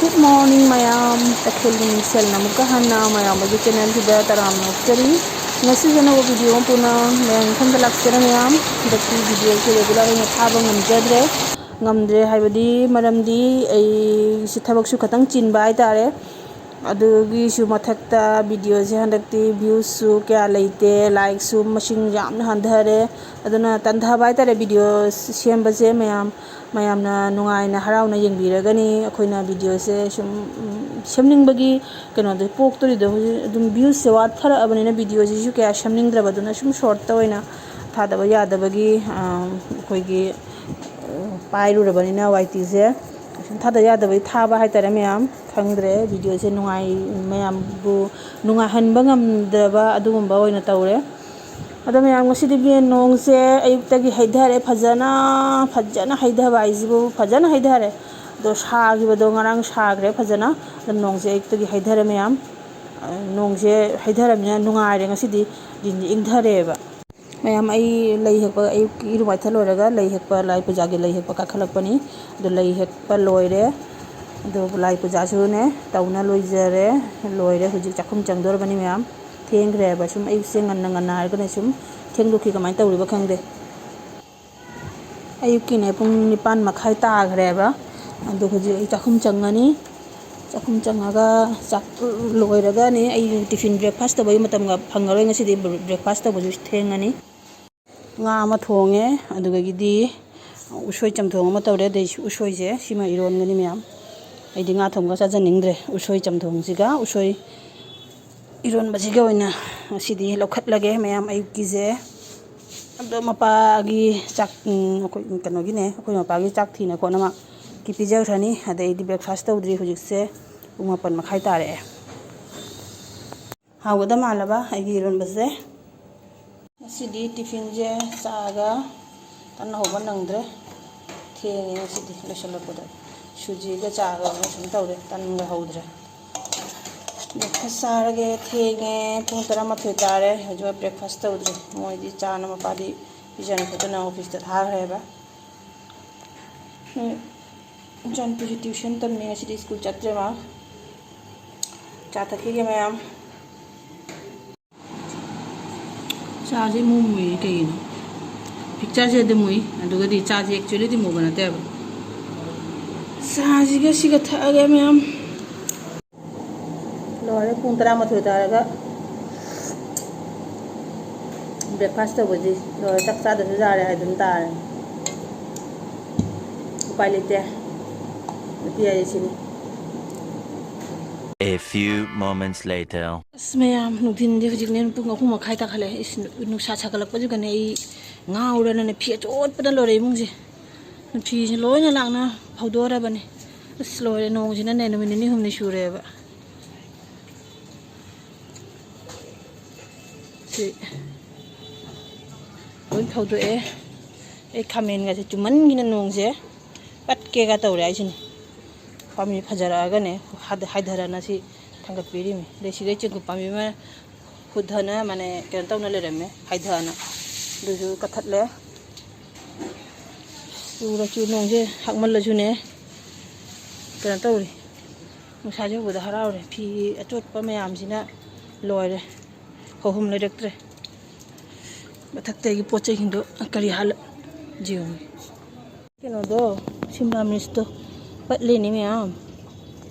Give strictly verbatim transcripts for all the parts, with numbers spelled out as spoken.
Good morning ꯃꯌꯥꯝ, ꯇꯈꯦꯜꯒꯤ ꯃꯤꯡꯁꯦꯜꯅ ꯑꯃꯨꯛꯀ ꯍꯟꯅ ꯃꯌꯥꯝ ꯑꯩꯒꯤ channelꯁꯤꯗ ꯇꯔꯥꯝꯅ ꯑꯣꯛꯆꯔꯤ꯫ ꯉꯁꯤꯁꯨ ꯑꯅꯧꯕ video ꯑꯃ ꯄꯨꯅ ꯃꯌꯥꯝ ꯃꯐꯝꯗ ꯂꯥꯛꯆꯔꯦ ꯃꯌꯥꯝ꯫ ꯍꯟꯗꯛꯇꯤ videoꯁꯦ regular ꯑꯣꯏꯅ ꯊꯥꯕ ꯉꯝꯖꯗ꯭ꯔꯦ꯫ ꯉꯝꯗ꯭ꯔꯦ ꯍꯥꯏꯕꯗꯤ ꯃꯔꯝꯗꯤ ꯑꯩꯁꯤ ꯊꯕꯛꯁꯨ ꯈꯤꯇꯪ ꯆꯤꯟꯕ ꯍꯥꯏꯇꯥꯔꯦ꯫ ꯑꯗꯨꯒꯤꯁꯨ ꯃꯊꯛꯇ videoꯁꯦ ꯍꯟꯗꯛꯇꯤ viewꯁꯨ ꯀꯌꯥ ꯂꯩꯇꯦ, likeꯁꯨ ꯃꯁꯤꯡ ꯌꯥꯝꯅ ꯍꯟꯊꯔꯦ꯫ ꯑꯗꯨꯅ ꯇꯟꯊꯕ ꯍꯥꯏꯇꯥꯔꯦ video ꯁꯦꯝꯕꯁꯦ ꯃꯌꯥꯝ꯫ ꯃꯌꯥꯝꯅ ꯅꯨꯡꯉꯥꯏꯅ ꯍꯔꯥꯎꯅ ꯌꯦꯡꯕꯤꯔꯒꯅꯤ꯫ ꯑꯩꯈꯣꯏꯅ videoꯁꯦ ꯁꯨꯝ, ꯎꯝ, ꯁꯦꯝꯅꯤꯡꯕꯒꯤ ꯀꯩꯅꯣꯗꯣ ꯄꯣꯛꯇꯣꯔꯤꯗꯣ꯫ ꯍꯧꯖꯤꯛ ꯑꯗꯨꯝ viewꯁꯦ ꯋꯥꯠꯊꯔꯛꯑꯕꯅꯤꯅ videoꯁꯤꯁꯨ ꯀꯌꯥ ꯁꯦꯝꯅꯤꯡꯗ꯭ꯔꯕ꯫ ꯑꯗꯨꯅ ꯁꯨꯝ shortꯇ ꯑꯣꯏꯅ ꯊꯥꯗꯕ ꯌꯥꯗꯕꯒꯤ, ꯑ, ꯑꯩꯈꯣꯏꯒꯤ, ꯑ, ꯄꯥꯏꯔꯨꯔꯕꯅꯤꯅ YTꯁꯦ ꯁꯨꯝ ꯊꯥꯗ ꯌꯥꯗꯕꯒꯤ ꯊꯥꯕ ꯍꯥꯏꯇꯥꯔꯦ ꯃꯌꯥꯝ꯫ ꯈꯪꯗ꯭ꯔꯦ videoꯁꯦ ꯅꯨꯡꯉꯥꯏ-, ꯃꯌꯥꯝꯕꯨ ꯅꯨꯡꯉꯥꯏꯍꯟꯕ ꯉꯝꯗ꯭ꯔꯕ ꯑꯗꯨꯒꯨꯝꯕ ꯑꯣꯏꯅ ꯇꯧꯔꯦ꯫ ꯑꯗꯣ ꯃꯌꯥꯝ, ꯉꯁꯤꯗꯤ ꯅꯣꯡꯁꯦ ꯑꯌꯨꯛꯇꯒꯤ ꯍꯩꯊꯔꯦ, ꯐꯖꯅ, ꯐꯖꯅ ꯍꯩꯊꯕ ꯍꯥꯏꯁꯤꯕꯨ ꯐꯖꯅ ꯍꯩꯊꯔꯦ꯫ ꯑꯗꯣ ꯁꯥꯈꯤꯕꯗꯣ ꯉꯔꯥꯡ ꯁꯥꯈ꯭ꯔꯦ ꯐꯖꯅ꯫ ꯑꯗꯣ ꯅꯣꯡꯁꯦ ꯑꯌꯨꯛꯇꯒꯤ ꯍꯩꯊꯔꯦ ꯃꯌꯥꯝ꯫ ꯑ, ꯅꯣꯡꯁꯦ ꯍꯩꯊꯔꯕꯅꯤꯅ ꯅꯨꯡꯉꯥꯏꯔꯦ ꯉꯁꯤꯗꯤ, ꯏꯪꯊꯔꯦꯕ꯫ ꯃꯌꯥꯝ, ꯑꯩ ꯂꯩ ꯍꯦꯛꯄ, ꯑꯌꯨꯛꯀꯤ ꯏꯔꯨ ꯃꯥꯏꯊ ꯂꯣꯏꯔꯒ ꯂꯩ ꯍꯦꯛꯄ, ꯂꯥꯏ ꯄꯨꯖꯥꯒꯤ ꯂꯩ ꯍꯦꯛꯄ ꯀꯥꯈꯠꯂꯛꯄꯅꯤ꯫ ꯑꯗꯣ ꯂꯩ ꯍꯦꯛꯄ ꯂꯣꯏꯔꯦ꯫ ꯑꯗꯣ ꯂꯥꯏ ꯄꯨꯖꯥꯁꯨꯅꯦ ꯇꯧꯅ ꯂꯣꯏꯖꯔꯦ꯫ ꯂꯣꯏꯔꯦ, ꯍꯧꯖꯤꯛ ꯆꯥꯛꯈꯨꯝ ꯆꯪꯗꯣꯔꯕꯅꯤ ꯃꯌꯥꯝ꯫ ꯊꯦꯡꯈ꯭ꯔꯦꯕ꯫ ꯁꯨꯝ ꯑꯌꯨꯛꯁꯦ ꯉꯟꯅ ꯉꯟꯅ ꯍꯥꯏꯔꯒꯅꯦ ꯁꯨꯝ ꯊꯦꯡꯗꯣꯛꯈꯤ꯫ ꯀꯃꯥꯏꯅ ꯇꯧꯔꯤꯕ ꯈꯪꯗꯦ꯫ ꯑꯌꯨꯛꯀꯤꯅꯦ ꯄꯨꯡ ꯅꯤꯄꯥꯟ ꯃꯈꯥꯏ ꯇꯥꯈ꯭ꯔꯦꯕ꯫ ꯑꯗꯣ ꯍꯧꯖꯤꯛ ꯑꯩ ꯆꯥꯛꯈꯨꯝ ꯆꯪꯉꯅꯤ꯫ ꯆꯥꯛꯈꯨꯝ ꯆꯪꯉꯒ ꯆꯥꯛ ꯂꯣꯏꯔꯒꯅꯦ ꯑꯩ tiffin breakfast ꯇꯧꯕꯒꯤ ꯃꯇꯝꯒ ꯐꯪꯉꯔꯣꯏ ꯉꯁꯤꯗꯤ꯫ Breakfast ꯇꯧꯕꯁꯨ ꯊꯦꯡꯉꯅꯤ꯫ ꯉꯥ ꯑꯃ ꯊꯣꯡꯉꯦ, ꯑꯗꯨꯗꯒꯤꯗꯤ ꯎꯁꯣꯏ ꯆꯝꯊꯣꯡ ꯑꯃ ꯇꯧꯔꯦ꯫ ꯑꯗꯩ ꯎꯁꯣꯏꯁꯦ ꯁꯤꯃ ꯏꯔꯣꯟꯒꯅꯤ ꯃꯌꯥꯝ꯫ ꯑꯩꯗꯤ ꯉꯥ ꯊꯣꯡꯕ ꯆꯥꯖꯅꯤꯡꯗ꯭ꯔꯦ꯫ ꯎꯁꯣꯏ ꯆꯝꯊꯣꯡꯁꯤꯒ ꯎꯁꯣꯏ ꯏꯔꯣꯟꯕꯁꯤꯒ ꯑꯣꯏꯅ ꯉꯁꯤꯗꯤ ꯂꯧꯈꯠꯂꯒꯦ ꯃꯌꯥꯝ ꯑꯌꯨꯛꯀꯤꯁꯦ꯫ ꯑꯗꯣ ꯃꯄꯥꯒꯤ ꯆꯥꯛ, ꯎꯝ, ꯑꯩꯈꯣꯏ ꯀꯩꯅꯣꯒꯤꯅꯦ, ꯑꯩꯈꯣꯏ ꯃꯄꯥꯒꯤ ꯆꯥꯛ ꯊꯤꯅ ꯈꯣꯠꯅꯃꯛꯀꯤ ꯄꯤꯖꯈ꯭ꯔꯅꯤ꯫ ꯑꯗꯩꯗꯤ breakfast ꯇꯧꯗ꯭ꯔꯤ ꯍꯧꯖꯤꯛꯁꯦ, ꯄꯨꯡ ꯃꯥꯄꯟ ꯃꯈꯥꯏ ꯇꯥꯔꯛꯑꯦ꯫ ꯍꯥꯎꯒꯗ ꯃꯥꯜꯂꯕ ꯑꯩꯒꯤ ꯏꯔꯣꯟꯕꯁꯦ꯫ ꯉꯁꯤꯗꯤ tiffinꯁꯦ ꯆꯥꯒ ꯇꯟ ꯍꯧꯕ ꯅꯪꯗ꯭ꯔꯦ, ꯊꯦꯡꯉꯦ ꯉꯁꯤꯗꯤ ꯂꯣꯏꯁꯤꯜꯂꯛꯄꯗ꯫ ꯁꯨꯖꯤꯒ ꯆꯥꯒ ꯑꯣꯏꯅ ꯁꯨꯝ ꯇꯧꯔꯦ, ꯇꯟꯒ ꯍꯧꯗ꯭ꯔꯦ꯫ Breakfast ꯆꯥꯔꯒꯦ, ꯊꯦꯡꯉꯦ, ꯄꯨꯡ ꯇꯔꯥꯃꯥꯊꯣꯏ ꯇꯥꯔꯦ, ꯍꯧꯖꯤꯛ breakfast ꯇꯧꯗ꯭ꯔꯤ꯫ ꯃꯣꯏꯗꯤ ꯆꯥꯅ ꯃꯄꯥꯗꯤ ꯄꯤꯖꯅ ꯈꯣꯠꯇꯅ officeꯇ ꯊꯥꯈ꯭ꯔꯦꯕ꯫ ꯎꯝ꯫ ꯏꯆꯥꯅꯨꯄꯤꯁꯨ tuition ꯇꯝꯃꯦ, ꯉꯁꯤꯗꯤ school ꯆꯠꯇ꯭ꯔꯦ ꯃꯥ꯫ ꯆꯥ ꯊꯛꯈꯤꯒꯦ ꯃꯌꯥꯝ꯫ ꯆꯥꯁꯦ ꯏꯃꯨ ꯃꯨꯏ ꯀꯩꯒꯤꯅꯣ? Pictureꯁꯦ ꯑꯗꯨꯝ ꯃꯨꯏ, ꯑꯗꯨꯒꯗꯤ ꯆꯥꯁꯦ actuallyꯗꯤ ꯃꯨꯕ ꯅꯠꯇꯦꯕ꯫ ꯆꯥꯁꯤꯒ ꯁꯤꯒ ꯊꯛꯑꯒꯦ ꯃꯌꯥꯝ꯫ ꯂꯣꯏꯔꯦ, ꯄꯨꯡ ꯇꯔꯥꯃꯥꯊꯣꯏ ꯇꯥꯔꯒ breakfast ꯇꯧꯕꯁꯤ ꯂꯣꯏꯔꯦ, ꯆꯥꯛ ꯆꯥꯗꯁꯨ ꯌꯥꯔꯦ ꯍꯥꯏꯗꯨꯅ ꯇꯥꯔꯦ꯫ ꯎꯄꯥꯏ ꯂꯩꯇꯦ, ꯅꯨꯄꯤ ꯍꯥꯏꯁꯦ ꯁꯤꯅꯤ꯫ A few moments later. ꯑꯁ ꯃꯌꯥꯝ, ꯅꯨꯡꯊꯤꯟꯗꯤ ꯍꯧꯖꯤꯛꯅꯦ ꯄꯨꯡ ꯑꯍꯨꯝ ꯃꯈꯥꯏ ꯇꯥꯈꯠꯂꯛꯑꯦ꯫ ꯏꯁ, ꯅꯨꯡꯁꯥ ꯁꯥꯒꯠꯂꯛꯄꯁꯤꯒꯅꯦ ꯑꯩ ꯉꯥꯎꯔꯅꯅꯦ ꯐꯤ ꯑꯆꯣꯠꯄꯗ ꯂꯣꯏꯔꯦ ꯏꯃꯨꯡꯁꯦ꯫ ꯐꯤꯁꯦ ꯂꯣꯏꯅ ꯂꯥꯛꯅ ꯐꯧꯗꯣꯛꯑꯔꯕꯅꯦ꯫ ꯑꯁ ꯂꯣꯏꯔꯦ, ꯅꯣꯡꯁꯤꯅꯅꯦ ꯅꯨꯃꯤꯠ ꯅꯤꯅꯤ ꯍꯨꯝꯅꯤ ꯁꯨꯔꯦꯕ꯫ ꯁꯤ ꯂꯣꯏ ꯐꯧꯗꯣꯛꯑꯦ꯫ ꯑꯩ ꯈꯥꯃꯦꯟꯒꯁꯦ ꯆꯨꯝꯃꯟꯒꯤꯅ ꯅꯣꯡꯁꯦ ꯄꯠꯀꯦꯒ ꯇꯧꯔꯦ ꯍꯥꯏꯁꯤꯅꯤ꯫ ꯄꯥꯝꯕꯤ ꯐꯖꯔꯛꯑꯒꯅꯦ ꯍꯥꯏꯊ-, ꯍꯥꯏꯊꯔꯅ ꯁꯤ ꯊꯥꯡꯒꯠꯄꯤꯔꯤꯃꯤ꯫ ꯑꯗꯩ ꯁꯤꯗꯩ ꯆꯦꯡꯀꯨꯞ ꯄꯥꯝꯕꯤ ꯑꯃ ꯍꯨꯠꯊꯅ ꯃꯥꯅꯦ ꯀꯩꯅꯣ ꯇꯧꯅ ꯂꯩꯔꯝꯃꯦ, ꯍꯥꯏꯊꯅ꯫ ꯑꯗꯨꯁꯨ ꯀꯛꯊꯠꯂꯦ꯫ ꯆꯨꯔꯁꯨ ꯅꯣꯡꯁꯦ ꯍꯥꯛꯃꯜꯂꯁꯨꯅꯦ ꯀꯩꯅꯣ ꯇꯧꯔꯤ꯫ ꯅꯨꯡꯁꯥꯁꯦ ꯎꯕꯗ ꯍꯔꯥꯎꯔꯦ꯫ ꯐꯤ ꯑꯆꯣꯠꯄ ꯃꯌꯥꯝꯁꯤꯅ ꯂꯣꯏꯔꯦ꯫ ꯐꯧꯐꯝ ꯂꯩꯔꯛꯇ꯭ꯔꯦ꯫ ꯃꯊꯛꯇꯒꯤ ꯄꯣꯠ ꯆꯩꯁꯤꯡꯗꯣ ꯀꯔꯤ ꯍꯥꯜꯂ ꯌꯦꯡꯉꯨ꯫ ꯀꯩꯅꯣꯗꯣ, ꯁꯤꯝꯂꯥ ꯃꯤꯔꯆꯇꯣ ꯄꯠꯂꯤꯅꯤ ꯃꯌꯥꯝ꯫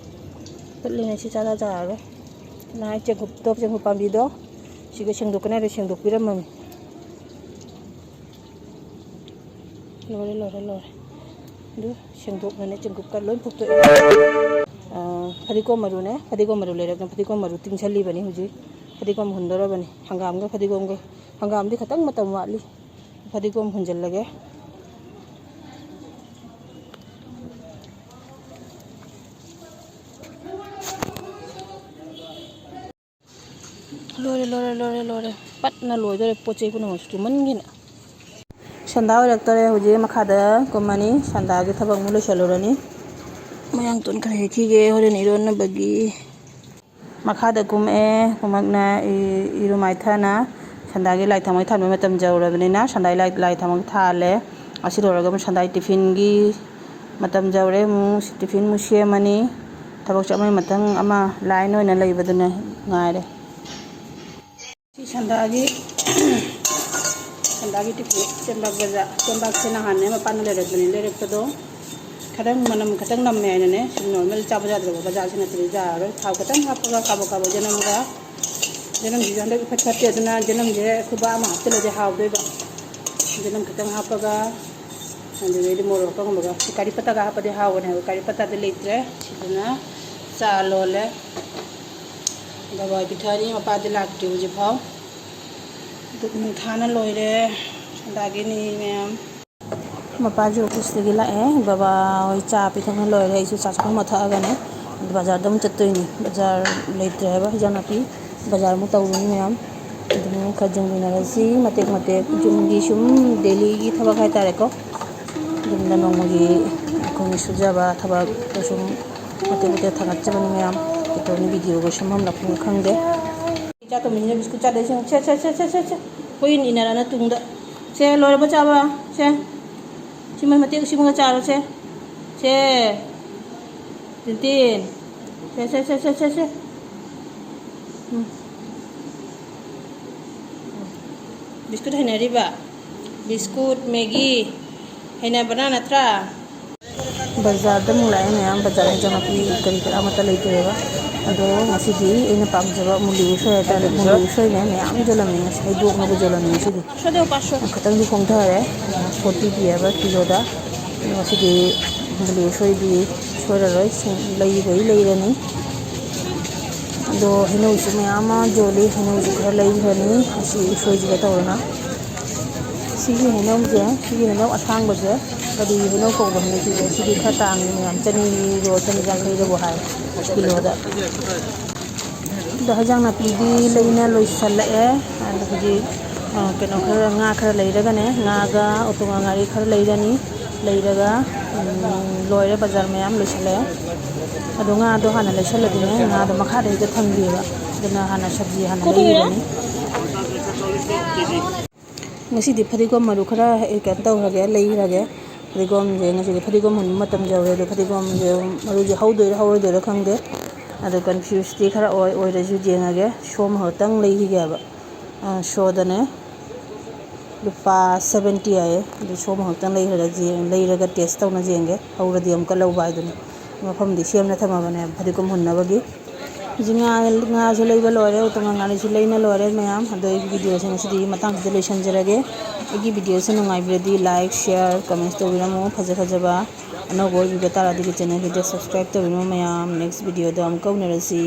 ꯄꯠꯂꯤꯅꯦ, ꯁꯤ ꯆꯥ ꯆꯥ ꯆꯥꯔꯔꯣꯏ꯫ ꯅꯍꯥꯟ ꯆꯦꯡꯀꯨꯞꯇꯣ, ꯆꯦꯡꯀꯨꯞ ꯄꯥꯝꯕꯤꯗꯣ ꯁꯤꯒ ꯁꯦꯡꯗꯣꯛꯀꯅꯤ ꯍꯥꯏꯔ ꯁꯦꯡꯗꯣꯛꯄꯤꯔꯝꯃꯃꯤ꯫ ꯂꯣꯏꯔꯦ, ꯂꯣꯏꯔꯦ, ꯂꯣꯏꯔꯦ꯫ ꯑꯗꯨ ꯁꯦꯡꯗꯣꯛꯅꯅꯦ ꯆꯦꯡꯀꯨꯞꯀ ꯂꯣꯏ ꯐꯨꯛꯇꯣꯛꯑꯦ꯫ ꯑꯥ, ꯐꯗꯤꯒꯣꯝ ꯃꯔꯨꯅꯦ, ꯐꯗꯤꯒꯣꯝ ꯃꯔꯨ ꯂꯩꯔꯛꯅ ꯐꯗꯤꯒꯣꯝ ꯃꯔꯨ ꯇꯤꯡꯁꯜꯂꯤꯕꯅꯤ ꯍꯧꯖꯤꯛ꯫ ꯐꯗꯤꯒꯣꯝ ꯍꯨꯟꯗꯣꯔꯕꯅꯤ꯫ ꯍꯪꯒꯥꯝꯒ ꯐꯗꯤꯒꯣꯝꯒ, ꯍꯪꯒꯥꯝꯗꯤ ꯈꯤꯇꯪ ꯃꯇꯝ ꯋꯥꯠꯂꯤ꯫ ꯐꯗꯤꯒꯣꯝ ꯍꯨꯟꯖꯜꯂꯒꯦ꯫ ꯂꯣꯏꯔꯦ, ꯂꯣꯏꯔꯦ, ꯂꯣꯏꯔꯦ, ꯂꯣꯏꯔꯦ꯫ ꯄꯠꯅ ꯂꯣꯏꯗꯣꯔꯦ ꯄꯣꯠ ꯆꯩ ꯄꯨꯝꯅꯃꯛꯁꯨ ꯆꯨꯃꯟꯒꯤꯅ꯫ ꯁꯟꯗꯥ ꯑꯣꯏꯔꯛꯇꯣꯔꯦ ꯍꯧꯖꯤꯛ꯫ ꯃꯈꯥꯗ ꯀꯨꯝꯃꯅꯤ꯫ ꯁꯟꯗꯥꯒꯤ ꯊꯕꯛ ꯑꯃꯨꯛ ꯂꯣꯏꯁꯜꯂꯨꯔꯅꯤ꯫ ꯃꯌꯥꯡꯇꯣꯟ ꯈꯔ ꯍꯦꯛꯈꯤꯒꯦ ꯍꯣꯔꯦꯟ ꯏꯔꯣꯟꯅꯕꯒꯤ꯫ ꯃꯈꯥꯗ ꯀꯨꯝꯃꯛꯑꯦ꯫ ꯀꯨꯝꯃꯛꯅ ꯏ-, ꯏꯔꯨ ꯃꯥꯏꯊꯅ ꯁꯟꯗꯥꯒꯤ ꯂꯥꯏ ꯊꯥꯎꯃꯩ ꯊꯥꯟꯕ ꯃꯇꯝ ꯌꯧꯔꯕꯅꯤꯅ ꯁꯟꯗꯥꯒꯤ ꯂꯥꯏ, ꯂꯥꯏ ꯊꯥꯎꯃꯩ ꯊꯥꯜꯂꯦ꯫ ꯑꯁꯤ ꯂꯣꯏꯔꯒ ꯑꯃꯨꯛ ꯁꯟꯗꯥꯒꯤ ꯇꯤꯐꯤꯟꯒꯤ ꯃꯇꯝ ꯌꯧꯔꯦ, ꯑꯃꯨꯛ ꯇꯤꯐꯤꯟ ꯑꯃꯨꯛ ꯁꯦꯝꯃꯅꯤ꯫ ꯊꯕꯛꯁꯦ ꯑꯃꯒꯤ ꯃꯊꯪ ꯑꯃ ꯂꯥꯏꯟ ꯑꯣꯏꯅ ꯂꯩꯕꯗꯨꯅ ꯉꯥꯏꯔꯦ꯫ ꯁꯤ ꯁꯟꯗꯥꯒꯤ, ꯁꯟꯗꯥꯒꯤ ꯇꯤꯐꯤꯟ ꯆꯦꯡꯕꯥꯛ ꯕꯖꯥꯔ, ꯆꯦꯡꯕꯥꯛꯁꯦ ꯅꯍꯥꯟꯅꯦ ꯃꯄꯥꯟꯗ ꯂꯩꯔꯛꯄꯅꯤ, ꯂꯩꯔꯛꯄꯗꯣ ꯈꯤꯇꯪ ꯃꯅꯝ ꯈꯤꯇꯪ ꯅꯝꯃꯦ ꯍꯥꯏꯅꯅꯦ, ꯁꯨꯝ ꯅꯣꯔꯃꯦꯜ ꯆꯥꯕ ꯌꯥꯗ꯭ꯔꯕ ꯕꯖꯥꯔꯁꯤ ꯅꯠꯇ꯭ꯔꯗꯤ ꯌꯥꯔꯔꯣꯏ꯫ ꯊꯥꯎ ꯈꯤꯇꯪ ꯍꯥꯞꯄꯒ ꯀꯥꯕꯛ ꯀꯥꯕꯛ ꯌꯦꯅꯝꯒ, ꯌꯦꯅꯝꯁꯤꯁꯨ ꯍꯟꯗꯛ ꯏꯐꯠ ꯐꯠꯇꯦ, ꯑꯗꯨꯅ ꯌꯦꯅꯝꯁꯦ ꯑꯩꯈꯣꯏ ꯕꯥ ꯑꯃ ꯍꯥꯞꯆꯤꯜꯂꯗꯤ ꯍꯥꯎꯗꯣꯏꯕ꯫ ꯌꯦꯅꯝ ꯈꯤꯇꯪ ꯍꯥꯞꯄꯒ, ꯑꯗꯨꯗꯩꯗꯤ ꯃꯣꯔꯣꯛ ꯑꯀꯪꯕꯒ, ꯀꯔꯤ ꯄꯇꯥꯒ ꯍꯥꯞꯄꯗꯤ ꯍꯥꯎꯕꯅꯦ ꯍꯥꯏꯕ, ꯀꯔꯤ ꯄꯇꯥꯗꯤ ꯂꯩꯇ꯭ꯔꯦ꯫ ꯁꯤꯗꯅ ꯆꯥ ꯂꯣꯜꯂꯦ꯫ ꯕꯕꯥ ꯄꯤꯊꯛꯑꯅꯤ, ꯃꯄꯥꯗꯤ ꯂꯥꯛꯇ꯭ꯔꯤ ꯍꯧꯖꯤꯛꯐꯥꯎ꯫ ꯗꯨꯛ ꯅꯨꯡꯊꯥꯅ ꯂꯣꯏꯔꯦ꯫ ꯑꯗꯒꯤꯅꯤ ꯃꯌꯥꯝ꯫ ꯃꯄꯥꯁꯨ ꯑꯣꯐꯤꯁꯇꯒꯤ ꯂꯥꯛꯑꯦ꯫ ꯕꯕꯥ ꯍꯣꯏ ꯆꯥ ꯄꯤꯊꯛꯅ ꯂꯣꯏꯔꯦ꯫ ꯑꯩꯁꯨ ꯆꯥ ꯆꯥꯐꯝ ꯃꯊꯛꯑꯒꯅꯦ ꯕꯖꯥꯔꯗ ꯑꯃꯨꯛ ꯆꯠꯇꯣꯏꯅꯤ꯫ ꯕꯖꯥꯔ ꯂꯩꯇ꯭ꯔꯦ ꯍꯥꯏꯕ ꯍꯤꯟꯖꯥꯡ ꯅꯥꯄꯤ꯫ ꯕꯖꯥꯔ ꯑꯃꯨꯛ ꯇꯧꯔꯨꯅꯤ ꯃꯌꯥꯝ꯫ ꯑꯗꯨꯝ ꯈꯔ ꯌꯦꯡꯃꯤꯟꯅꯔꯁꯤ ꯃꯇꯦꯛ ꯃꯇꯦꯛ꯫ ꯌꯨꯝꯒꯤ ꯁꯨꯝ ꯗꯦꯂꯤꯒꯤ ꯊꯕꯛ ꯍꯥꯏꯇꯥꯔꯦꯀꯣ꯫ ꯌꯨꯝꯗ ꯅꯣꯡꯃꯒꯤ ꯑꯩꯈꯣꯏꯅ ꯁꯨꯖꯕ ꯊꯕꯛꯇ ꯁꯨꯝ ꯃꯇꯦꯛ ꯃꯇꯦꯛ ꯊꯥꯒꯠꯆꯕꯅꯤ ꯃꯌꯥꯝ꯫ ꯀꯩꯗꯧꯅꯤ ꯚꯤꯗꯤꯑꯣꯒ ꯁꯦꯝꯐꯝ ꯂꯥꯛꯐꯝꯒ ꯈꯪꯗꯦ꯫ ꯏꯆꯥ ꯇꯣꯝꯕꯤꯁꯤꯅ ꯕꯤꯁꯀꯨꯠ ꯆꯥꯗꯣꯏ ꯁꯦ, ꯁꯦ, ꯁꯦ꯫ ꯑꯩꯈꯣꯏ ꯏꯟꯅꯔꯅ ꯇꯨꯡꯗ꯫ ꯁꯦ, ꯂꯣꯏꯔꯕ ꯆꯥꯕ? ꯁꯦ꯫ ꯁꯤꯃ ꯃꯇꯦꯛ ꯁꯤꯃꯒ ꯆꯥꯔꯣ ꯁꯦ꯫ ꯁꯦ꯫ ꯇꯤꯟꯇꯤꯟ꯫ ꯁꯦ, ꯁꯦ, ꯁꯦ, ꯁꯦ, ꯁꯦ, ꯁꯦ꯫ ꯎꯝ꯫ ꯕꯤꯁꯀꯨꯠ ꯍꯩꯅꯔꯤꯕ? ꯕꯤꯁꯀꯨꯠ, ꯃꯦꯒꯤ ꯍꯩꯅꯕꯅ ꯅꯠꯇ꯭ꯔꯥ? ꯕꯖꯥꯔꯗ ꯑꯃꯨꯛ ꯂꯥꯛꯑꯦ ꯃꯌꯥꯝ, ꯕꯖꯥꯔ ꯍꯦꯟꯖꯥꯡ ꯅꯥꯄꯤ ꯀꯔꯤ ꯀꯔꯥ ꯑꯃꯠꯇ ꯂꯩꯇ꯭ꯔꯦꯕ꯫ ꯑꯗꯣ ꯉꯁꯤꯗꯤ ꯑꯩꯅ ꯄꯥꯝꯖꯕ ꯃꯨꯂꯤ ꯎꯁꯣꯏ ꯍꯥꯏꯇꯥꯔꯦ, ꯃꯨꯂꯤ ꯎꯁꯣꯏꯅꯦ ꯃꯌꯥꯝ ꯌꯣꯜꯂꯝꯃꯦ ꯉꯁꯤ, ꯍꯩꯗꯣꯛꯅꯕ ꯌꯣꯜꯂꯝꯃꯦ ꯉꯁꯤꯗꯤ꯫ ꯈꯤꯇꯪꯗꯤ ꯍꯣꯡꯊꯔꯦ, ꯐꯣꯔꯇꯤ ꯄꯤ ꯍꯥꯏꯕ ꯀꯤꯂꯣꯗ꯫ ꯉꯁꯤꯗꯤ ꯃꯨꯂꯤ ꯎꯁꯣꯏꯗꯤ ꯁꯣꯏꯔꯔꯣꯏ, ꯁꯨꯝ ꯂꯩꯕꯩ ꯂꯩꯔꯅꯤ꯫ ꯑꯗꯣ ꯍꯩꯅꯧꯁꯨ ꯃꯌꯥꯝ ꯑꯃ ꯌꯣꯜꯂꯤ, ꯍꯩꯅꯧꯁꯨ ꯈꯔ ꯂꯩꯈ꯭ꯔꯅꯤ ꯉꯁꯤ ꯎꯁꯣꯏꯁꯤꯒ ꯇꯧꯔꯅ꯫ ꯁꯤꯒꯤ ꯍꯩꯅꯧꯁꯦ, ꯁꯤꯒꯤ ꯍꯩꯅꯧ ꯑꯁꯥꯡꯕꯁꯦ, ꯀꯔꯤ ꯍꯩꯅꯧ ꯀꯧꯕ ꯍꯩꯅꯧ ꯁꯤꯁꯦ? ꯁꯤꯗꯤ ꯈꯔ ꯇꯥꯡꯉꯤ ꯃꯌꯥꯝ, ꯆꯅꯤꯔꯣ ꯆꯅꯤ ꯌꯥꯡꯈꯩꯗꯕꯨ ꯍꯥꯏ ꯀꯤꯂꯣꯗ꯫ ꯑꯗꯣ ꯍꯦꯟꯖꯥꯡ ꯅꯥꯄꯤꯗꯤ ꯂꯩꯅ ꯂꯣꯏꯁꯜꯂꯛꯑꯦ꯫ ꯑꯗꯣ ꯍꯧꯖꯤꯛ, ꯑ, ꯀꯩꯅꯣ ꯈꯔ, ꯉꯥ ꯈꯔ ꯂꯩꯔꯒꯅꯦ, ꯉꯥꯒ ꯎꯇꯣꯡ ꯉꯥꯔꯤ ꯈꯔ ꯂꯩꯔꯅꯤ꯫ ꯂꯩꯔꯒ, ꯎꯝ, ꯂꯣꯏꯔꯦ, ꯕꯖꯥꯔ ꯃꯌꯥꯝ ꯂꯣꯏꯁꯜꯂꯛꯑꯦ꯫ ꯑꯗꯣ ꯉꯥꯗꯣ ꯍꯥꯟꯅ ꯂꯩꯁꯜꯂꯗꯤꯅꯦ, ꯉꯥꯗꯣ ꯃꯈꯥꯗ ꯍꯦꯛꯇ ꯊꯝꯗꯦꯕ꯫ ꯑꯗꯨꯅ ꯍꯥꯟꯅ ꯁꯕꯖꯤ ꯍꯥꯟꯅ ꯂꯩꯔꯅꯤ꯫ ꯉꯁꯤꯗꯤ ꯐꯗꯤꯒꯣꯝ ꯃꯔꯨ ꯈꯔ, ꯑꯦ, ꯀꯩꯅꯣ ꯇꯧꯈ꯭ꯔꯒꯦ, ꯂꯩꯈ꯭ꯔꯒꯦ꯫ ꯐꯗꯤꯒꯣꯝꯁꯦ ꯉꯁꯤꯗꯤ ꯐꯗꯤꯒꯣꯝ ꯍꯨꯟꯕ ꯃꯇꯝ ꯌꯧꯔꯦ꯫ ꯑꯗꯣ ꯐꯗꯤꯒꯣꯝꯁꯦ ꯃꯔꯨꯁꯦ ꯍꯧꯗꯣꯏꯔꯥ ꯍꯧꯔꯣꯏꯗꯣꯏꯔꯥ ꯈꯪꯗꯦ꯫ ꯑꯗꯣ ꯀꯟꯐ꯭ꯌꯨꯁꯇꯤ ꯈꯔ ꯑꯣꯏ ꯑꯣꯏꯔꯁꯨ ꯌꯦꯡꯉꯒꯦ꯫ ꯁꯣ ꯑꯃꯈꯛꯇꯪ ꯂꯩꯈꯤꯒꯦꯕ꯫ ꯁꯣꯗꯅꯦ ꯂꯨꯄꯥ ꯁꯕꯦꯟꯇꯤ ꯍꯥꯏꯌꯦ꯫ ꯑꯗꯨ ꯁꯣ ꯑꯃꯈꯛꯇꯪ ꯂꯩꯈ꯭ꯔꯒ ꯂꯩꯔꯒ ꯇꯦꯁ ꯇꯧꯅ ꯌꯦꯡꯒꯦ꯫ ꯍꯧꯔꯗꯤ ꯑꯃꯨꯛꯀ ꯂꯧꯕ ꯍꯥꯏꯗꯨꯅꯤ꯫ ꯃꯐꯝꯗꯤ ꯁꯦꯝꯅ ꯊꯝꯃꯕꯅꯦ ꯐꯗꯤꯒꯣꯝ ꯍꯨꯟꯅꯕꯒꯤ꯫ ꯍꯧꯖꯤꯛ ꯉꯥ ꯉꯥꯁꯨ ꯂꯩꯕ ꯂꯣꯏꯔꯦ꯫ ꯎꯇꯣꯡ ꯉꯥꯔꯤꯁꯨ ꯂꯩꯅ ꯂꯣꯏꯔꯦ ꯃꯌꯥꯝ꯫ ꯑꯗꯣ ꯑꯩꯒꯤ ꯚꯤꯗꯤꯑꯣꯁꯦ ꯉꯁꯤꯗꯤ ꯃꯇꯥꯡꯁꯤꯗ ꯂꯣꯏꯁꯤꯟꯖꯔꯒꯦ꯫ ꯑꯩꯒꯤ ꯚꯤꯗꯤꯑꯣꯁꯦ ꯅꯨꯡꯉꯥꯏꯕꯤꯔꯗꯤ ꯂꯥꯏꯛ, ꯁꯤꯌꯥꯔ, ꯀꯃꯦꯟꯁ ꯇꯧꯕꯤꯔꯝꯃꯨ꯫ ꯐꯖ ꯐꯖꯕ ꯑꯅꯧꯕ ꯑꯣꯏꯕꯤꯕ ꯇꯥꯔꯗꯤ ꯆꯦꯅꯦꯜꯁꯤꯗ ꯁꯕꯁꯀ꯭ꯔꯥꯏꯕ ꯇꯧꯕꯤꯔꯝꯃꯨ ꯃꯌꯥꯝ꯫ ꯅꯦꯛꯁ ꯚꯤꯗꯤꯑꯣꯗ ꯑꯃꯨꯛꯀ ꯎꯅꯔꯁꯤ꯫